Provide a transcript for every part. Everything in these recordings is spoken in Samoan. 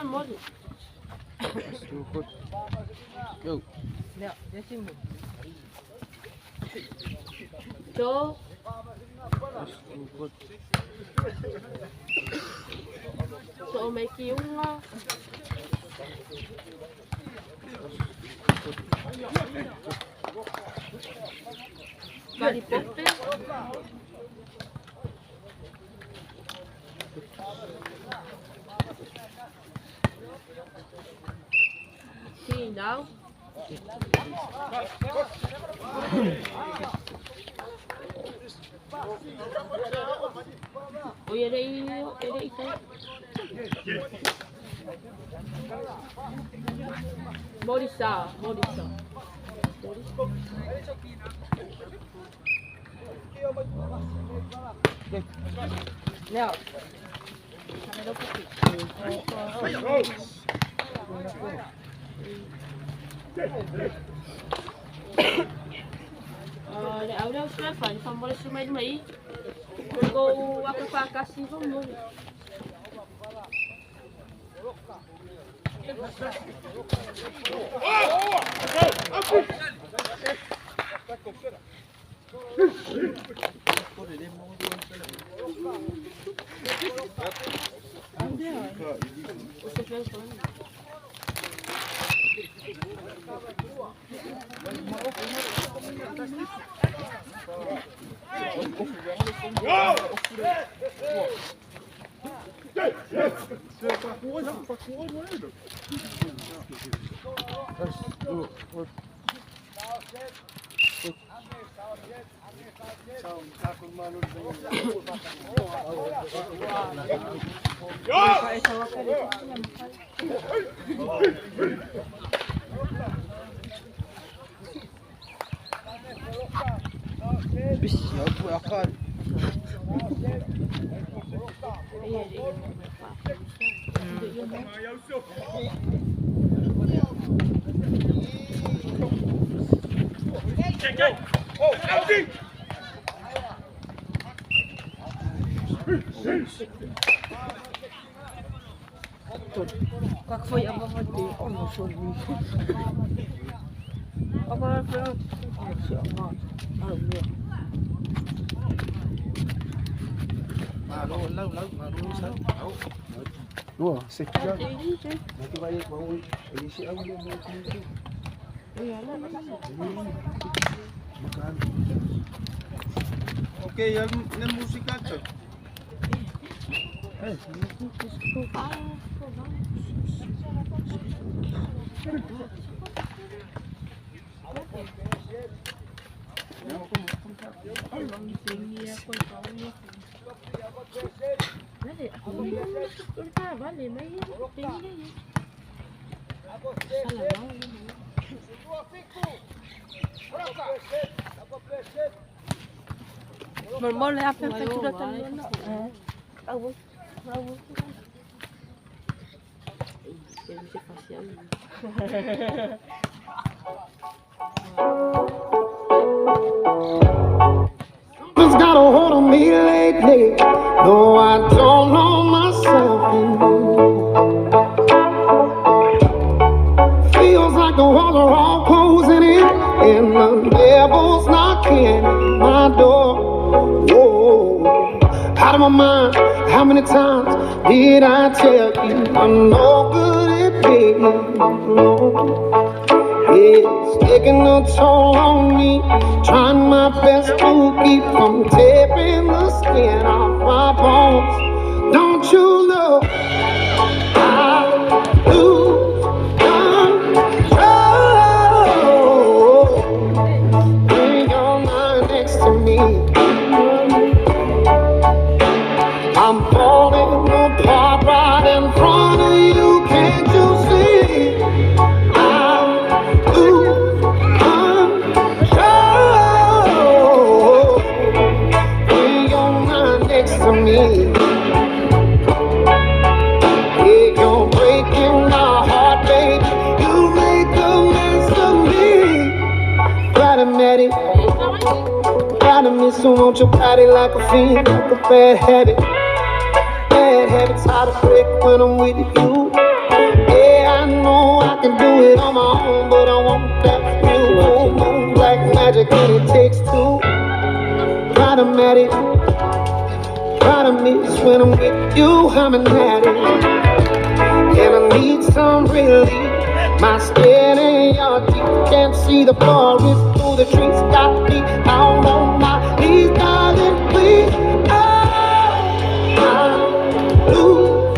Moli. Go. To. So may kiunga. Karipope. Sinau. Oi, ere ere ite. Morisa, Morisa. Leo. Le au leo sua fai fa mole su mai mai. Ko waka fa kasi fa mole. Как foi a vovó de Dua, sekian. Nanti balik mau isi aku dia mau itu. Makan. Okey, yang ni musik aja. Boleh apa yang sudah tanya? Bravo, bravo. Something's got a hold on me lately, though I don't know myself anymore. Feels like the walls are all closing in, and the devil's knocking at my door. Whoa, out of my mind. How many times did I tell you I'm no good at being alone? It's taking a toll on me. Trying my best to keep from tearing the skin off my bones. Don't you know I lose control when you're not next to me? I'm falling apart right in front of you. Can't you see? I lose control when you're not next to me. Yeah, you're breaking my heart, baby. You make a mess of me. Problematic, problem is, so want your body like a fiend, like a bad habit. Bad habits hard to break when I'm with you. addict. Problem is when I'm with you, I'm an addict. And I need some relief. My skin and your teeth can't see the forest through the trees. Got me out on my knees, darling, please. Oh, I lose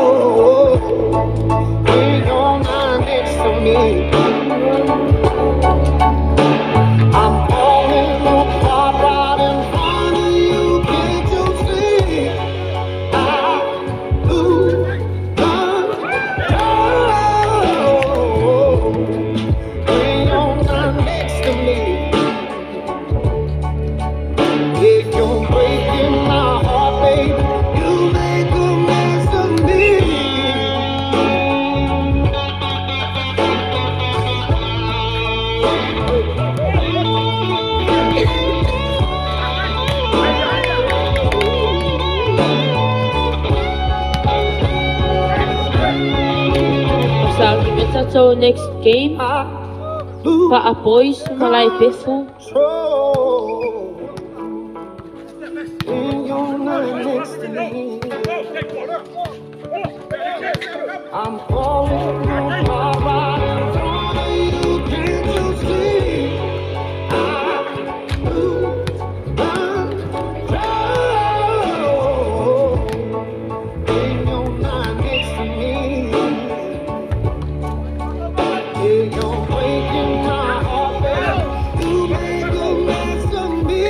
control when you're not next to me. I'm falling apart right in front of you. Can't you see? I lose control when you're not next to me. If you're breaking my heart, baby, you make a mess of me. Sa next game, I lose faapois malai pefu. control when you're not next to me. I'm falling apart right in front of you. Can't you see? I lose control when you're not next to me. Yeah, you're breaking my heart, baby. You make a mess of me.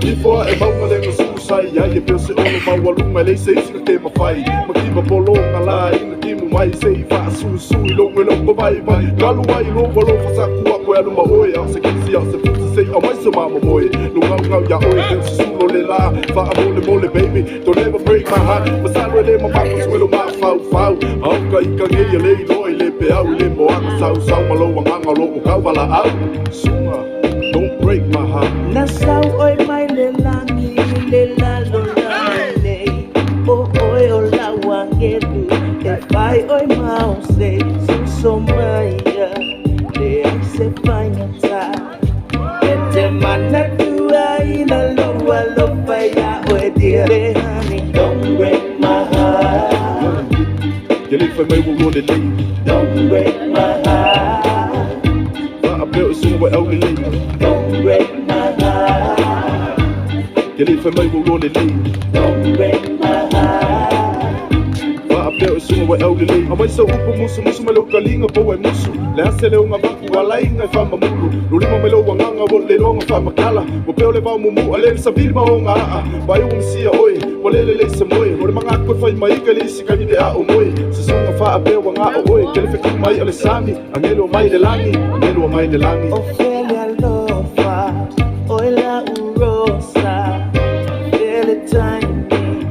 Ifo e maunga le ngasu sai ai e peo se ono maualuga e leai se isi na ke mafai makiva pologa la ina kimu mai sei faasusu i lou e loko vaivai galu ai lou alofa saku aku e alu ma oe a o se kisi a o se fusi sei aumai se mamomoe lugaugau iā oe teu susulo le lā faamolemole baby don't ever break my heart masalo e lē mamafa suelo mafaufau auka ikagei e lē iloa i le peau i le moaga sausau ma lou agaga o loo kauvalaau suga. Don't break my heart. Nasau oi mai le langi le lalo nei O oi o la wangelu E fai oi mau se suso maia Le ai se faingata E te mana tua ina lua lopa ia oe dear Honey, don't break my heart. Ke le fai mai ua loa lelei. Don't break my heart. Faapea o suga ua e aulelei. Don't break my heart. Ke le fai mai ua loa lelei. Don't break my heart. Faapea o suga ua e aulelei. Aumai sau upu musumusu mai lou kaliga pou ai musu. Le ase le ogavaku alaiga e faamamulu. Lolima mai lou agaga ua le iloga faamakala. Ua pea o le vaomumu'a le le savili ma oga aa. Vaai ua masia oe, ua lele leai se moe. O le magaku e fai mai ka le isi kaimi pe a o moe. Susuga faapea ua gao oe. Ke le fetu mai o le sami. Agelo mai le lagi, agelo mai le lagi. Ophelia Lofa, oi la urosa, Fele taimi,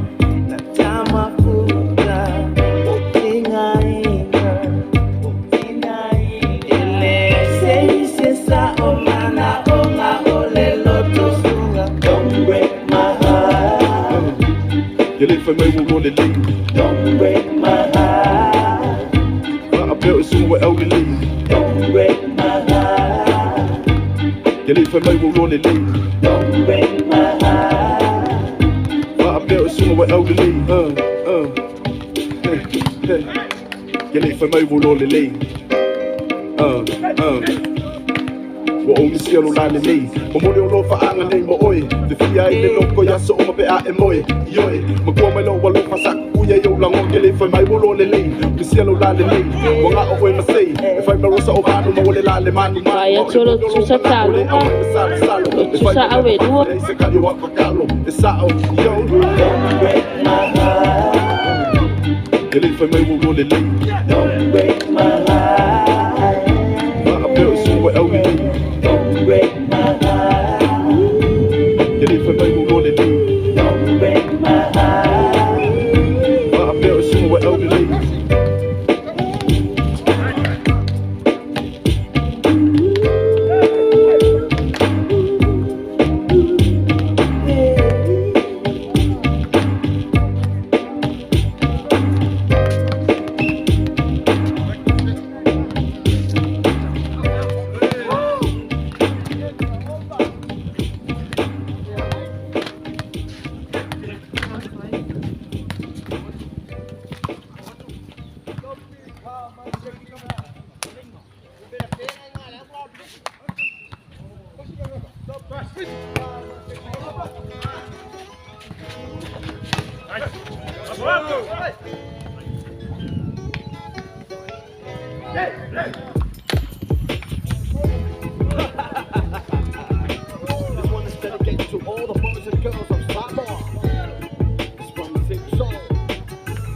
na tamafuta, o tingaina, o tingaina. Ele se se sa o mana o nga o le loto sunga. Don't break my heart, Ke le fai mai ua loa lelei. don't break my heart, Faapea o suga ua e aulelei. don't break my heart, Ke le fai mai ua loa lelei. don't break my heart. Faapea o suga ua e aulelei. Hey, hey. Ke le fai mai ua loa lelei. Ua ou misia lo la lelei. Momoli o lo faaga nei mo oe. Fefia ai le loko ia so uma pe a e moe. Ioe, makua mai lou alofa sakukuia i ou lagoa ke le fai mai ua loa lelei. Misia lo la lelei. Ua gao oe masei. E fai ma rosa o vanu ma ua le Vai atu o le tusa taluga, o tusa auelua. Don't break my heart. Don't break my heart. Don't break my heart. This one is dedicated to all the boys and girls of Samoa. This one sing song.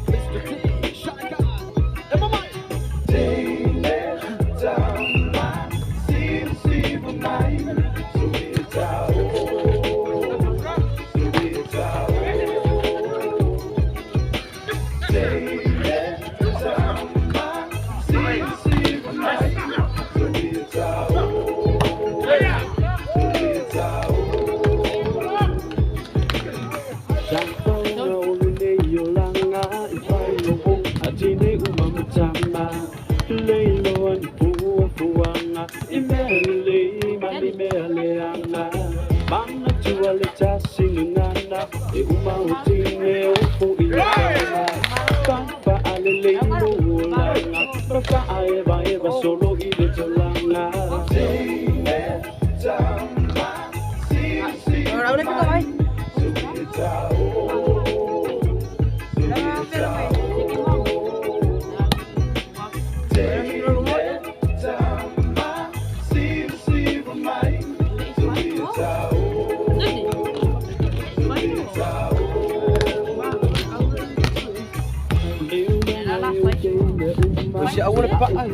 Mr. T, Shy Guy, and my mic. O se aua le pa'a.